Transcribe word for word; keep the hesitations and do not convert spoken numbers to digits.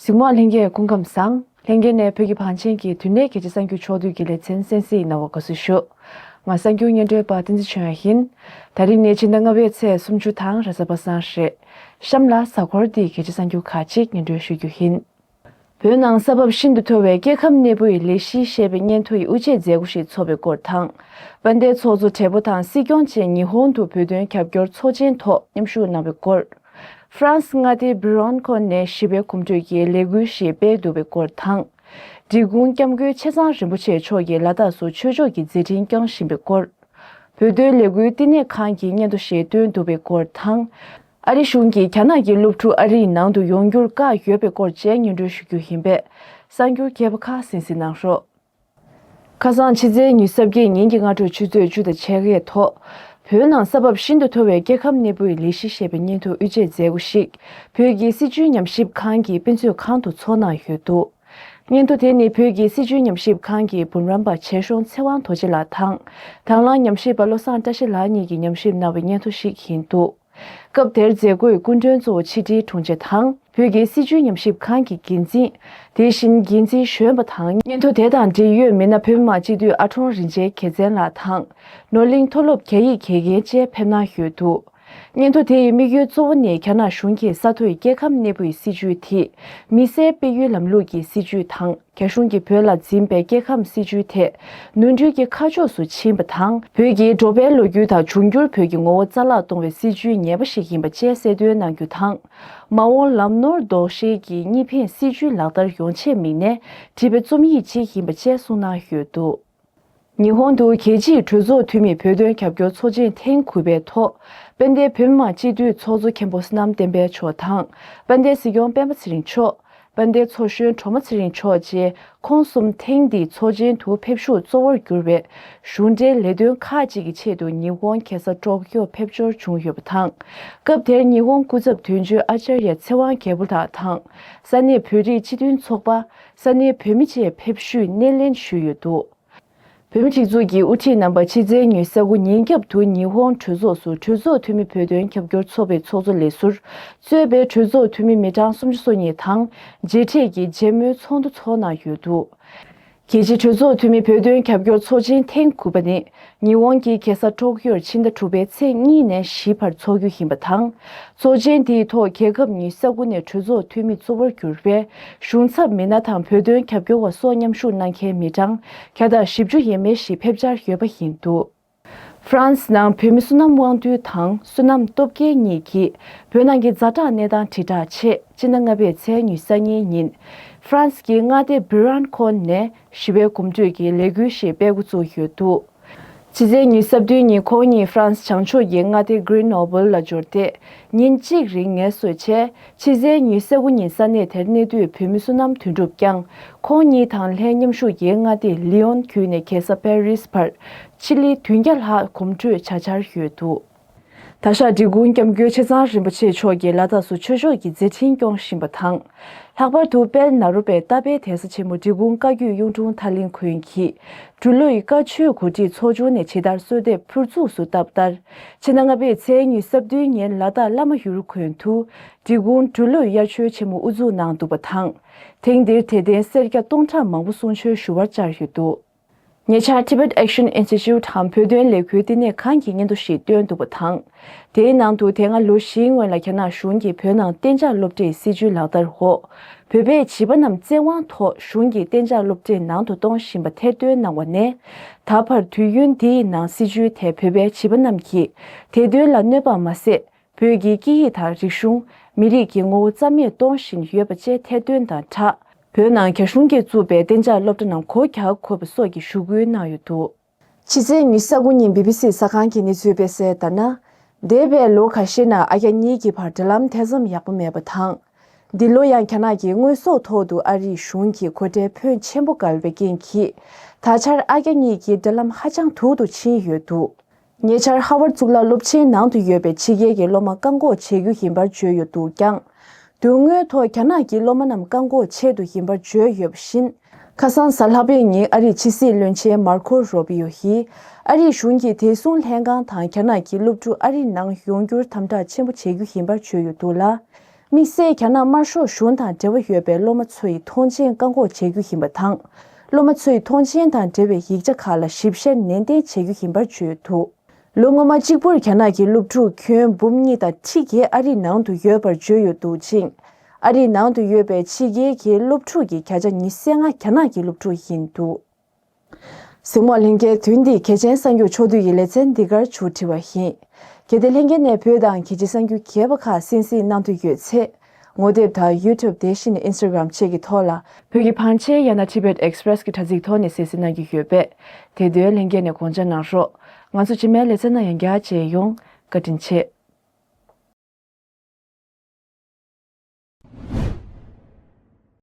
གཟིགས་མོ་བ་ལྷན་རྒྱས་སྐུ་ཁམས་བཟང་། ལྷན་རྒྱས་ནས་བོད་ཀྱི་བང་ཆེན་གྱི་དུས་གནས་གལ་ཆེ་གསར་འགྱུར་ཕྱོགས་བསྡུས་ཀྱི་ལེ་ཚན་གསན་གཟིགས་གནང་བར་དགའ་བསུ་ཞུ། ང་གསར་འགྱུར་སྙན་སྒྲོན་པ་བསྟན་འཛིན་ཆོས་དབྱངས་ཡིན། ད་རིང་ནི་ཕྱི་ཟླ་ལྔ་པའི་ཚེས་སུམ་ཅུ་དང་རེས་གཟའ་པ་སངས་རེད། གཤམ་ལ་གཟའ་འཁོར་འདིའི་གལ་ཆེ་གསར་འགྱུར་ཁག་ཅིག་སྙན་སྒྲོན་ཞུ་རྒྱུ་ཡིན། བོད་ནང་ས་བབ་ཤིན་ཏུ་མཐོ་བའི་སྐྱེ་ཁམས་གནས་སྤོའི་ལས་གཞི་ཞེས་པའི་སྙན་ཐོ་ཡི་དབུ་འབྱེད་མཛད་སྒོ་ཞིག་འཚོགས་པའི་སྐོར་དང་། དཔལ་ལྡན་ཚོགས་གཙོ་བགྲེས་པོ་དང་སྲིད་སྐྱོང་བཅས་ཉི་ཧོང་དུ་བོད་དོན་རྒྱབ་སྐྱོར་ཚོགས་ཆེན་ཐོག་མཉམ་ཞུགས་གནང་བའི་སྐོར། ཧྥ་རན་སི་མངའ་སྡེའི་བྷི་རོན་ཁོན་ནས་ཞི་བའི་གོམ་བགྲོད་ཀྱི་ལས་འགུལ་ཞིག་སྤེལ་འདུག་པའི་སྐོར་དང་། འབྲི་གུང་སྐྱབས་མགོན་ཆེ་ཚང་རིན་པོ་ཆེ་མཆོག་གིས་ལ་དྭགས་སུ་ཆོས་ཕྱོགས་ཀྱི་མཛད་འཕྲིན་བསྐྱངས་བཞིན་པའི་སྐོར། བོད་དོན་ལས་འགུལ་བསྟི་གནས་ཁང་གིས་སྙན་ཐོ་ཞིག་བཏོན་འདུག་པའི་སྐོར་དང་། ཨ་རི་གཞུང་གིས་རྒྱ་ནག་གི་སློབ་ཕྲུག་ཨ་རིའི་ནང་དུ་ཡོང་རྒྱུར་བཀག་ཡོད་པའི་སྐོར་བཅས་སྙན་སྒྲོན་ཞུ་རྒྱུ་ཡིན་པས། གསར་འགྱུར་རྒྱས་པ་ཁག་གསན་གཟིགས་གནང་རོགས། ཁ་སང་ཕྱི་ཚེས་ཉི་ཤུ་རྩ་བརྒྱད་ཉིན་གྱི་སྔ་དྲོ་ཆུ་ཚོད་བཅུ་དང་ཕྱེད་ཀའི་ཐོག་བོད་ནང་ས་བབ་ཤིན་ཏུ་མཐོ་བའི་སྐྱེ་ཁམས་གནས་སྤོའི་ལས་གཞི་ཞེས་པའི་སྙན་ཐོ་དབུ་འབྱེད་མཛད་སྒོ་ཞིག་བོད་ཀྱི་སྲིད་བྱུས་ཉམས་ཞིབ་ཁང་གི་དཔེ་མཛོད་ཁང་དུ་འཚོགས་གནང་ཡོད་འདུག་སྙན་ཐོ་དེ་ནི་བོད་ཀྱི་སྲིད་བྱུས་ཉམས་ཞིབ་ཁང་གི་འབུམ་རམས་པ་ཆེ་ཤོང་ཚེ་དབང་རྡོ་རྗེ་ལགས་དང་། དང་བླངས་ཉམས་ཞིབ་པ་བློ་བཟང་བཀྲ་ཤིས་ལགས་གཉིས་ཀྱིས་ཉམས་ཞིབ་གནང་བའི་སྙན་ཐོ་ཞིག་ཡིན་འདུག་སྐབས་དེར་མཛད་སྒོའི་སྐུ་མགྲོན་གཙོ་བོ་ཕྱི་དྲིལ་དྲུང་ཆེ་དང་། བོད་ཀྱི་སྲིད་བྱུས་ཉམས་ཞིབ་ཁང་གི་འགན་འཛིན། དེ་བཞིན་འགན་འཛིན་གཞོན་པ་དང་། སྙན་ཐོ་དེ་དང་འབྲེལ་ཡོད་མི་སྣ་བོད་མི་མང་སྤྱི་འཐུས་ཨ་ཀྲོང་རིན་ཆེན་རྒྱལ་མཚན་ལགས་དང་། ནོར་གླིང་མཐོ་སློབ་རྒྱ་ཡིག་དགེ་རྒན་བཅས་ཕེབས་གནང་ཡོད་འདུག་སྙན་ཐོ་དེ་ཡི་དམིགས་ཡུལ་གཙོ་བོ་ནི་རྒྱ་ནག་གཞུང་གིས་ས་མཐོའི་སྐྱེ་ཁམས་གནས་སྤོའི་སྲིད་བྱུས་དེས། མི་སེར་སྤེལ་ཡུལ་ལམ་ལུགས་ཀྱི་སྲིད་བྱུས་དང་། རྒྱ་གཞུང་གིས་བོད་ལ་འཛིན་པའི་སྐྱེ་ཁམས་སྲིད་བྱུས་དེ་ནོར་འཁྲུལ་གྱི་ཁ་ཕྱོགས་སུ་ཕྱིན་པ་དང་། བོད་ཀྱི་འགྲོ་བའི་ལོ་རྒྱུས་དང་འབྱུང་འགྱུར་བོད་ཀྱི་ངོ་བོ་རྩ་བརླག་གཏོང་བའི་སྲིད་བྱུས་ངན་པ་ཞིག་ཡིན་པ་བཅས་གསལ་སྟོན་གནང་རྒྱུ་དང་། མ་འོངས་ལམ་ནོར་ལྡོག་ཤེས་ཀྱི་གཉིས་ཕན་སྲིད་བྱུས་ལག་བསྟར་ཡོང་ཆེད་དམིགས་ནས་བྲིས་པའི་རྩོམ་ཡིག་ཅིག་ཡིན་པ་བཅས་གསུངས་གནང་ཡོད་འདུག་ཉི་ཧོང་དུ་རྒྱལ་སྤྱིའི་གྲོས་ཚོགས་འཐུས་མིའི་བོད་དོན་རྒྱབ་སྐྱོར་ཚོགས་ཆེན་ཐེངས་དགུ་པའི་ཐོག་དཔལ་ལྡན་བོད་མི་མང་སྤྱི་འཐུས་ཚོགས་གཙོ་མཁན་པོ་བསོད་ནམས་བསྟན་འཕེལ་མཆོག་དང་། དཔལ་ལྡན་སྲིད་སྐྱོང་སྤེན་པ་ཚེ་རིང་མཆོག་དཔལ་ལྡན་ཚོགས་གཞོན་སྒྲོལ་མ་ཚེ་རིང་མཆོག་བཅས་ཁོང་གསུམ་ཐེངས་འདིའི་ཚོགས་ཆེན་དུ་ཕེབས་ཞུགས་གཙོ་བོར་གྱུར་བའི་གཞུང་འབྲེལ་ལས་དོན་ཁག་ཅིག་གི་ཆེད་དུ་ཉི་ཧོང་རྒྱལ་ས་ཀྲོག་ཀྱོ་ཕེབས་འབྱོར་བྱུང་ཡོད་པ་དང་། སྐབས་དེར་ཉི་ཧོང་སྐུ་ཚབ་དོན་གཅོད་ཨ་ཅར་ཡ་ཚེ་དབང་རྒྱལ་པོ་ལགས་དང་། ས་གནས་བོད་རིགས་སྤྱི་མཐུན་ཚོགས་པ། ས་གནས་བོད་མི་བཅས་ཕེབས་ཞུགས་སྣེ་ལེན་ཞུས་ཡོད་འདུག་བོད་མིའི་སྒྲིག་འཛུགས་ཀྱི་དབུ་ཁྲིད་རྣམ་པ་ཕྱི་ཚེས་ཉི་ཤུ་རྩ་དགུ་ཉིན་རྒྱབ་ཏུ་ཉི་ཧོང་གྲོས་ཚོགས་སུ་གྲོས་ཚོགས་འཐུས་མི་བོད་དོན་རྒྱབ་སྐྱོར་ཚོགས་པའི་ཚོགས་གཙོ་ལས་ཟུར་གཙོས་པའི་གྲོས་ཚོགས་འཐུས་མི་མི་གྲངས་སུམ་ཅུ་སོ་གཉིས་དང་མཇལ་འཕྲད་ཀྱི་མཇལ་མོལ་ཚོགས་འདུ་འཚོགས་གནང་ཡོད་འདུག་རྒྱལ་སྤྱིའི་གྲོས་ཚོགས་འཐུས་མི་བོད་དོན་རྒྱབ་སྐྱོར་ཚོགས་ཆེན་ཐེངས་དགུ་པ་ནི་ཉི་ཧོང་གི་རྒྱལ་ས་ཀྲོག་ཀྱོར་ཕྱི་ཟླ་དྲུག་པའི་ཚེས་གཉིས་ནས་བཞི་བར་འཚོགས་རྒྱུ་ཡིན་པ་དང་། ཚོགས་ཆེན་དེའི་ཐོག་རྒྱལ་ཁབ་ཉི་ཤུ་རྩ་དགུ་ནས་གྲོས་ཚོགས་འཐུས་མི་གཙོ་བོར་གྱུར་པའི་གཞུང་ཚབ་མི་སྣ་དང་བོད་དོན་རྒྱབ་སྐྱོར་བ་སོགས་མཉམ་ཞུགས་གནང་མཁན་མི་གྲངས་བརྒྱ་དང་བཞི་བཅུ་ཡས་མས་ཤིག་ཕེབས་འཆར་ཡོད་པ་ཡིན་འདུག་ཧྥ་རན་སི་ནང་བོད་མི་བསོད་ནམས་དབང་འདུས་དང་བསོད་ནམས་སྟོབས་རྒྱལ་གཉིས་ཀྱིས་བོད་ནང་གི་ཛ་དྲག་གནས་སྟངས་དྲིལ་བསྒྲགས་ཆེད་སྤྱི་ཟླ་ལྔ་པའི་ཚེས་ཉི་ཤུ་རྩ་གཉིས་ཉིན། ཧྥ་རན་སི་གི་མངའ་སྡེ་བྷི་རན་ཁོན་ནས་ཞི་བའི་གོམ་བགྲོད་ཀྱི་ལས་འགུལ་ཞིག་སྤེལ་འགོ་བཙུགས་ཡོད་འདུག་ཕྱི་ཚེས་ཉི་ཤུ་རྩ་བདུན་ཉིན་ཁོང་གཉིས་ཧྥ་རན་སི་བྱང་ཕྱོགས་ཀྱི་མངའ་སྡེ་གྷི་རེན་ནོ་བལ་ལ་འབྱོར་ཏེ། ཉིན་གཅིག་རིང་ངལ་གསོ་བྱས། ཕྱི་ཚེས་ཉི་ཤུ་རྩ་དགུ་ཉིན་ས་གནས་དེར་གནས་སྡོད་བོད་མི་བསོད་ནམས་དོན་གྲུབ་ཀྱང་། ཁོང་ཉིད་དང་ལྷན་མཉམ་ཞུགས་ཀྱིས་མངའ་སྡེ་ལི་ཡོན་ཁུལ་ནས་རྒྱལ་ས་པེ་རིས་བར་ཕྱི་ལི་བདུན་བརྒྱ་ལྷག་གོམ་བགྲོད་བྱ་འཆར་ཡོད་འདུག་ད་ཆ་འབྲི་གུང་སྐྱབས་མགོན་ཆེ་ཚང་རིན་པོ་ཆེ་མཆོག་གིས་ལ་དྭགས་སུ་ཆོས་ཕྱོགས་ཀྱི་མཛད་འཕྲིན་སྐྱོང་བཞིན་པ་དང་། ལྷག་པར་དུ་དཔལ་ནཱ་རོ་པའི་རྟ་པའི་གདན་ས་ཆེན་མོ་འབྲི་གུང་བཀའ་བརྒྱུད་གཡུང་དྲུང་ཐར་གླིང་དགོན་གྱི་འབྲུག་ལོའི་བཀའ་ཆོས་གོ་སྒྲིག་ཚོགས་ཆུང་ནས་ཇི་ལྟར་གསོལ་འདེབས་ཕུར་ཚུགས་སུ་བཏབ་ལྟར། ཕྱི་ཟླ་ལྔ་པའི་ཚེས་ཉི་ཤུ་རྩ་བདུན་ཉིན་ལ་དྭགས་བླ་མ་ཡུལ་དགོན་དུ་འབྲི་གུང་འབྲུག་ལོའི་དབྱར་ཆོས་ཆེན་མོ་དབུ་འཛུགས་གནང་འདུག་པ་དང་། ཐེངས་འདིར་དད་ལྡན་སེར་སྐྱ་སྟོང་ཕྲག་མང་པོ་གསུང་ཆོས་ཞུ་བར་བཅར་ཡོད་འདུག་ཉེ་ཆར་Tibet Action Institute འམ་བོད་དོན་ལས་འགུལ་བསྟི་གནས་ཁང་གིས་སྙན་ཐོ་ཞིག་བཏོན་འདུག་པ་དང་། དེའི་ནང་དུ་དེ་སྔ་ལོ་བཞིའི་སྔོན་ལ་རྒྱ་ནག་གཞུང་གིས་བོད་ནང་གཏན་འཇགས་སློབ་གྲྭའི་སྲིད་བྱུས་ལག་བསྟར་འོག་བོད་པའི་བྱིས་པ་རྣམས་བཙན་དབང་ཐོག་གཞུང་གིས་གཏན་འཇགས་སློབ་གྲྭའི་ནང་དུ་གཏོང་བཞིན་པ་ཐེར་འདོན་གནང་བ་ནས། ད་བར་དུས་ཡུན་འདིའི་ནང་སྲིད་བྱུས་དེ་བོད་པའི་བྱིས་པ་རྣམས་ཀྱི་བདེ་དོན་ལ་གནོད་པ་མ་ཟད། བོད་ཀྱི་སྐད་ཡིག་དང་རིག་གཞུང་། མི་རིགས་ཀྱི་ངོ་བོ་རྩ་མེད་གཏོང་བཞིན་ཡོད་པ་བཅས་ཐེར་འདོན་དང་སྦྲགས། བོད་ནང་རྒྱ་གཞུང་གིས་བཙུགས་པའི་གཏན་འཇགས་སློབ་གྲྭ་རྣམས་སྒོ་རྒྱག་དགོས་པ་སོགས་ཀྱི་ཞུ་སྐུལ་གནང་ཡོད་འདུག་ཕྱི་ཚེས་ཉི་ཤུ་རྩ་དགུ་ཉིན་བི་བི་སི་གསར་ཁང་གི་གནས་ཚུལ་སྤེལ་གསལ་ལྟར་ན། འདས་པའི་ལོ་ཁ་ཤས་ནང་ཨ་རྒྱ་གཉིས་ཀྱི་བར་འབྲེལ་ལམ་དེ་ཙམ་ཡག་པོ་མེད་པ་དང་། འདི་ལོ་ཡང་རྒྱ་ནག་གི་དངོས་ཟོག་ཐོག་ཏུ་ཨ་རིའི་གཞུང་གིས་སྒོ་ཁྲལ་ཕོན་ཆེན་པོ་བཀལ་བའི་རྐྱེན་གྱིས། ད་ཆར་ཨ་རྒྱ་གཉིས་ཀྱི་འབྲེལ་ལམ་ཧ་ཅང་སྡུག་ཏུ་ཕྱིན་ཡོད་འདུག་ཉེ་ཆར་ཧ་ཝར་གཙུག་ལག་སློབ་ཆེན་ནང་དུ་ཡོད་པའི་ཕྱི་རྒྱལ་གྱི་སློབ་མ་བཀག་འགོག་བྱེད་རྒྱུ་ཡིན་པར་བརྗོད་ཡོད་འདུག་ཀྱང་། དོན་དངོས་ཐོག་རྒྱ་ནག་གི་སློབ་མ་རྣམས་བཀག་འགོག་ཆེད་དུ་ཡིན་པར་བརྗོད་ཡོད་པ་བཞིན། ཁ་སང་གཟའ་ལྷག་པའི་ཉིན་ཨ་རིའི་ཕྱི་སྲིད་བློན་ཆེན་མར་ཁོ་རོ་པི་ཡོ་ཡིས། ཨ་རིའི་གཞུང་གིས་བདེ་སྲུང་ལྷན་ཁང་དང་རྒྱ་ནག་གི་སློབ་ཕྲུག་ཨ་རིའི་ནང་ཡོང་རྒྱུར་དམ་དྲག་ཆེན་པོ་བྱེད་རྒྱུ་ཡིན་པར་བརྗོད་ཡོད་འདུག་ལ། དམིགས་བསལ་རྒྱ་ནག་དམར་ཤོག་གཞུང་དང་འབྲེལ་བ་ཡོད་པའི་སློབ་མ་ཚོ་ཡི་མཐོང་མཆན་བཀག་འགོག་བྱེད་རྒྱུ་ཡིན་པ་དང་། སློབ་མ་ཚོ་ཡི་མཐོང་མཆན་དང་འབྲེལ་བའི་ཡིག་ཆ་ཁག་ལ་ཞིབ་བཤེར་ནན་ཏན་བྱེད་རྒྱུ་ཡིན་པར་བརྗོད་འདུག་ལོ་སྔོན་མ་གཅིག་པུར་རྒྱ་ནག་གི་སློབ་ཕྲུག་ཁྱོན་འབུམ་གཉིས་དང་ཁྲི་བརྒྱད་ཨ་རིའི་ནང་དུ་ཡོད་པར་བརྗོད་ཡོད་འདུག་ཅིང་། ཨ་རིའི་ནང་དུ་ཡོད་པའི་ཕྱི་རྒྱལ་གྱི་སློབ་ཕྲུག་གི་བརྒྱ་ཆ་ཉི་ཤུ་རྩ་ལྔ་རྒྱ་ནག་གི་སློབ་ཕྲུག་ཡིན་འདུག་གཟིགས་མོ་ལྷན་རྒྱས། དོན་འདི་གལ་ཆེན་གསར་འགྱུར་ཕྱོགས་བསྡུས་ཀྱི་ལེ་ཚན་འདི་གར་མཇུག་སྒྲིལ་བ་ཡིན། གལ་ཏེ་ལྷན་རྒྱས་ནས་བོད་དང་རྒྱལ་སྤྱིའི་གསར་འགྱུར་རྒྱས་པ་ཁག་གསན་གཟིགས་གནང་འདོད་ཡོད་ཚེ། ངོ་དེབ་དང་YouTube དེ་བཞིན་Instagram བཅས་ཀྱི་ཐོག་ལ། བོད་ཀྱི་བང་ཆེན་ཡང་ན་Tibet Express གྱི་དྲ་ཚིགས་ཐོག་ནས་གསན་གཟིགས་གནང་རྒྱུ་ཡོད་པས། དེ་དོན་ལྷན་རྒྱས་ནས་དགོངས་འཇགས་གནང་རོགས། ང་ཚོ་རྗེས་མའི་ལེ་ཚན་ནང་ཡང་བསྐྱར་མཇལ་ཡོང་། བཀའ་དྲིན་ཆེ།